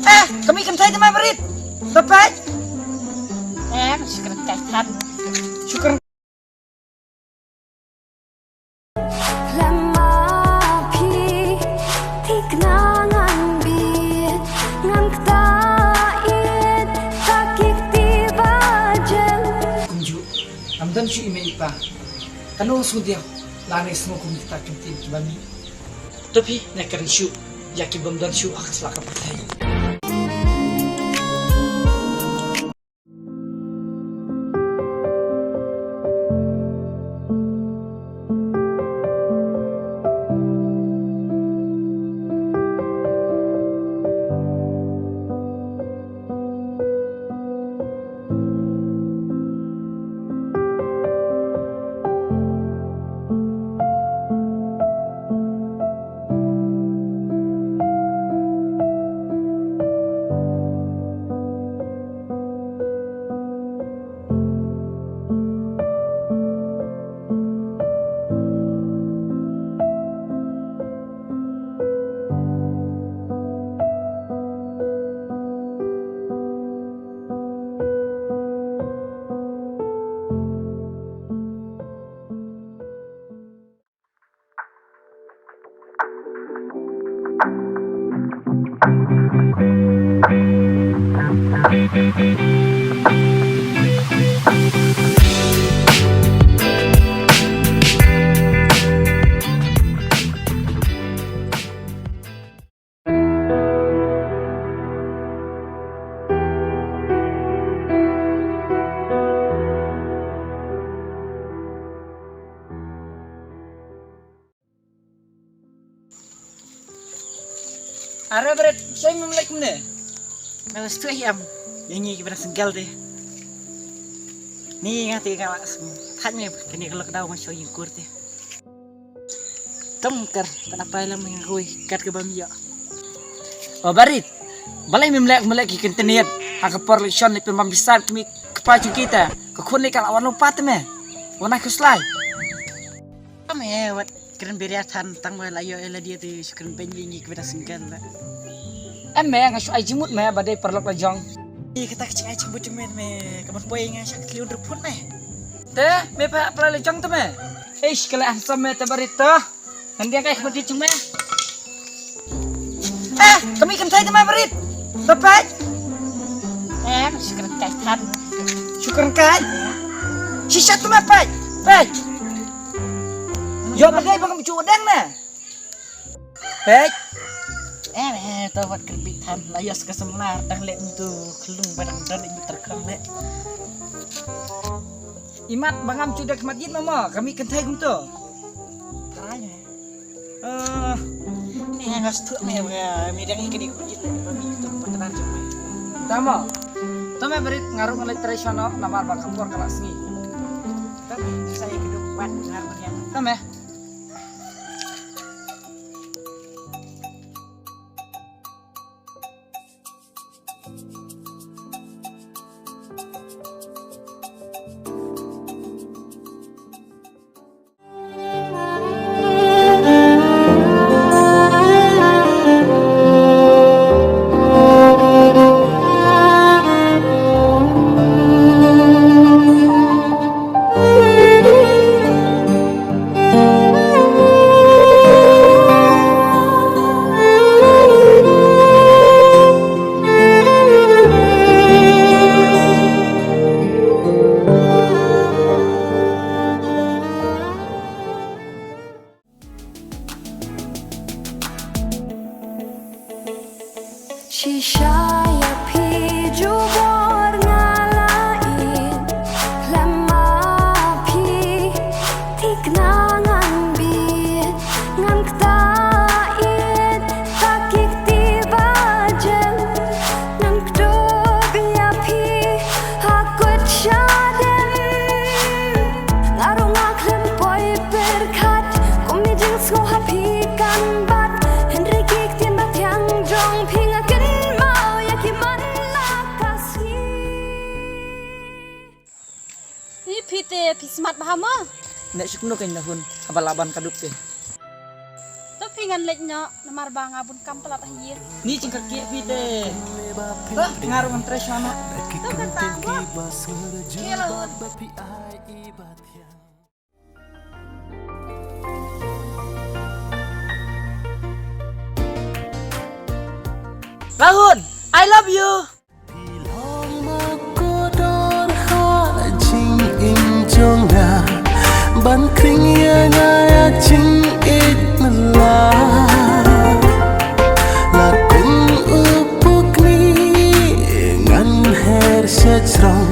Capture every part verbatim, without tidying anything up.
Eh, ka mih kynthei te me barit. Te peit. Eh, shu kren kai than. Shu kren. Lem ma phi thikna ngan bit, ngan kta ïeit, ta ki kti ba jem. Kumjuh, ngam don shuh i mei i pa. Kano sngewdiaw lane sngew kum kita ki ktien kiba mih. To phi, ngan kren shuh ïa ki bym don shuh ha ka sla ka pyrthei. Are barit, soi mem lek mne. Me was tu am. Yang ni kiba single te. Ni nga te ka was. Thaj me kani ka lockdown ma soi yang kur te. Tam kar, ta na pai lam ngi ngui kat ka bam ïa. O barit, balei mem lek mem lek ki internet ha ka por election ni pem bam bisar kmi kpa jong kita. Ka khun ni ka la wan lom pat me. Wan ai khuslai. Tam e wat kren beria than tang ba la ïoh ïa la dia te shu kren ben wi ngi kbeda single la. Em me nga shu ai jingmut me ba dei paralok la jong. Ïa kata ka jingai jingmut jong me me ka ban poi nga sha ka tliun rup phun me. Te me pa pla la jong te me. Eish ka la handsome me te barit te. Ngan dia kai khmut di jong me. Eh, ka mih kynthei te me barit. Te peit. Eh, shu kren kai than. Shu kren kai. Shisha te me peit. Peit. Ïoh ba dei ba ngam ju dang ne. Peit. Eh, eh, to wat kren bit than. La ïoh ka samla dang leh mynta khlung ba dang don i mynta kham leh. Imat ba ngam ju dang khmat ïit mama, ka mih kynthei kumto. Trai ne. Eh, ni nga stuk me ba mi dang i kini khmat ïit ba mi tu ba tran jong me. Tama. To me barit nga ruh ngan leit trai shano namar ba ka por ka la sngi. Tama, sa ïa ka duk ban ngar ba yang. Tama. Shisha ïa phi jubor nga la ïeit, lem ma phi thikna ngan bit, ngan kta ïeit, ta ki kti ba jem, ngan kdup ïa phi ha kut shadem. Nga ruh nga khlem poi pyrkhat kum i jingsngew ha phi kan bat. Hynrei ki ktien ba thiang jong phi nga kynmaw ïa ki man la ka sngi. Ni phi te phi smat bha mo? Ne shu kumno kein na hun haba la ban ka dup te. To Ngan leit noh namar ba nga bun kam palat ha ïing. Ni jingkyrkieh phi te. Bah, nga ruh ngan trei shuwa noh. To kata bah. Khie la un. Lahun, I love you. Phi long ma kordor ha jingim jong nga, ban khring ïa nga ïa jingïeit na la. La kum u pukni ngan her sha jrong,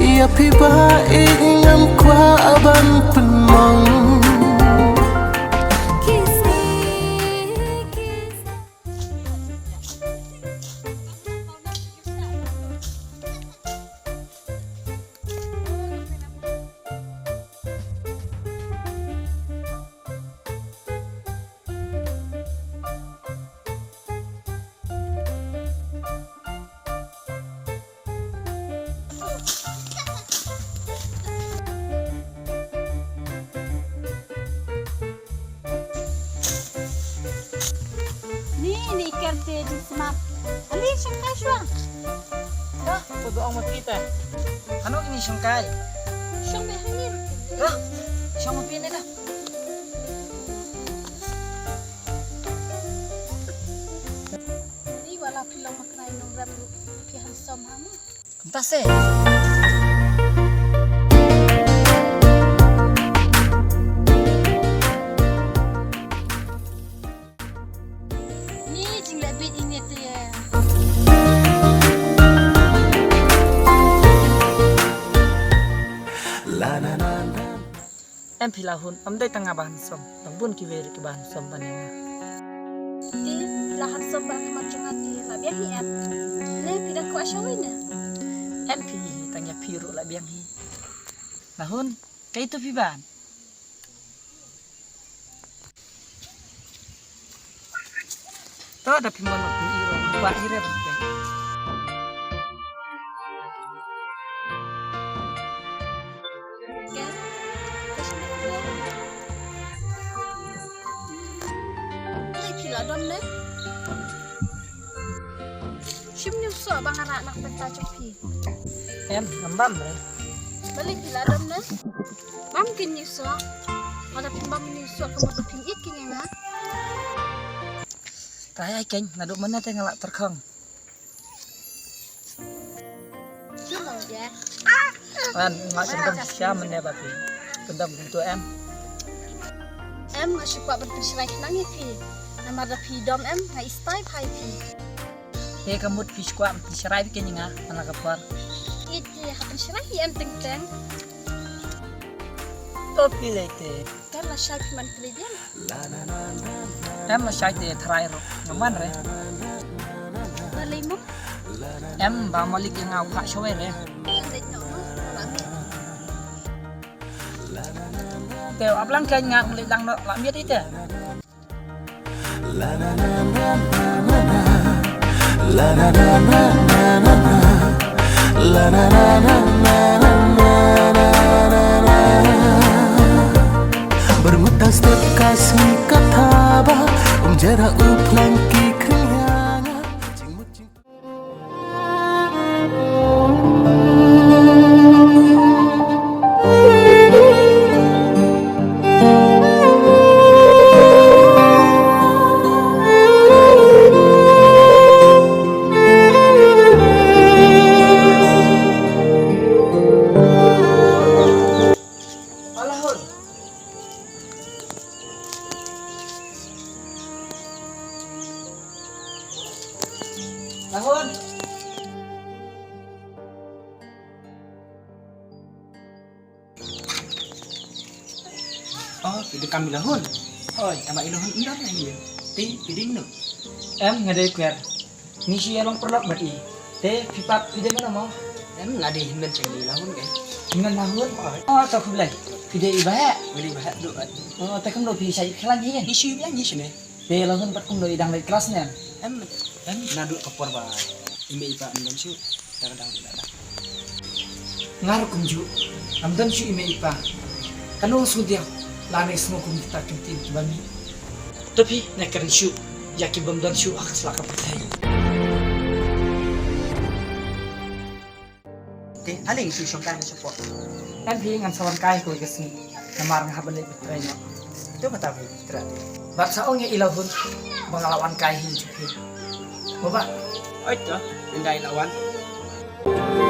ïa phi ba ïeit ngam kwah ban pynmong. Ni, ni kerte di smat. Ali shongkai shwa. Dah, ko doang ma phi te. Hano ini shongkai? Shong be hani. Dah, shong ma phi ne dah. Ni wala phi long ma khnai nongrep ruh phi handsome ha mo. Kumta se. Ni jingleh bit ine te. Em phi Lahun, ym dei tang nga ba handsome, tang bun kiwei ruh kiba handsome ban ïa nga. Te, la handsome ba ha khmat jong nga te, la biang hi em? Ne phi dang kwah shawei ne? Em phi, tang ïa phi ruh la biang hi. Lahun, kaei to phi ban? To da phi mon phi iro ba ire ba phi. Phi la dom ne? Shim niu soh ba nga rak nak pynta jong phi. Em, ngam bam re. Balei phi la dom ne? Bam kin niu soh. Lada phim bam niu soh ka mut ba phim ïeit kin ïa nga. Trai ai ken, naduh mynne te nga la tyrkhong. Shu long ja. Wan, nga shu dom sha mynne ba phi. Pyndom kumto em. Em, nga shu kwah ban pynshrai khnang ïa phi. Namar da phi dom em, nga i stai bha ïa phi. Te ka mut phi shu kwah pynshrai bha ïa nga ha la ka por. Ïeit ki ha pynshrai hi em teng teng. To phi lei te. Kan la shai phi man phi lei biang. Em la shai te tharai ruh. Nga man re. Balei mo? Em ba malik ïa nga u phah shawei re. Leit noh mo. Te ap lang kan nga leit lang noh la miet ite. Byrngutang step ka sngi ka thaba, um jera u phlang ki khring ïa nga. Lahun. Oh, phi dei kam i Lahun. Hoi, ama i Lahun ym don hangne. Te phi dei mano? Em, nga dei kwer. Ngi shu ïa long paralok bad i. Te phi pat phi dei mano mo? Em, nga dei hynmen jong i Lahun kai. Hynmen Lahun? Hoi. Oh, to khublei. Phi dei i Bah Heh? Nga dei Bah Heh Duh. Oh, te kumno phi shah ïa khlaiñ hi? Ngi shu ïa khlaiñ hi shane. Te Lahun pat kumno, i dang leit klas ne? Em, em, naduh ka por ba i mei i pa ym don shuh, da ka dang da da. Nga ruh kumjuh, ym don shuh i mei i pa. Kano sngewdiaw lane sngew kum kita ki ktien kiba mih. To phi, nai kren shuh ïa ki bym don shuh ha ka sla ka pyrthei. Te ale ngi shu shong kai na shapoh. Em phi, ngan sa wan kai kawei ka sngi namar nga hap ban leit bad trei noh. To kata phi, Trei. Bad sa ong ïa i Lahun ba nga la wan kai hi jong phi. Baba. Oi to, ynda i la wan.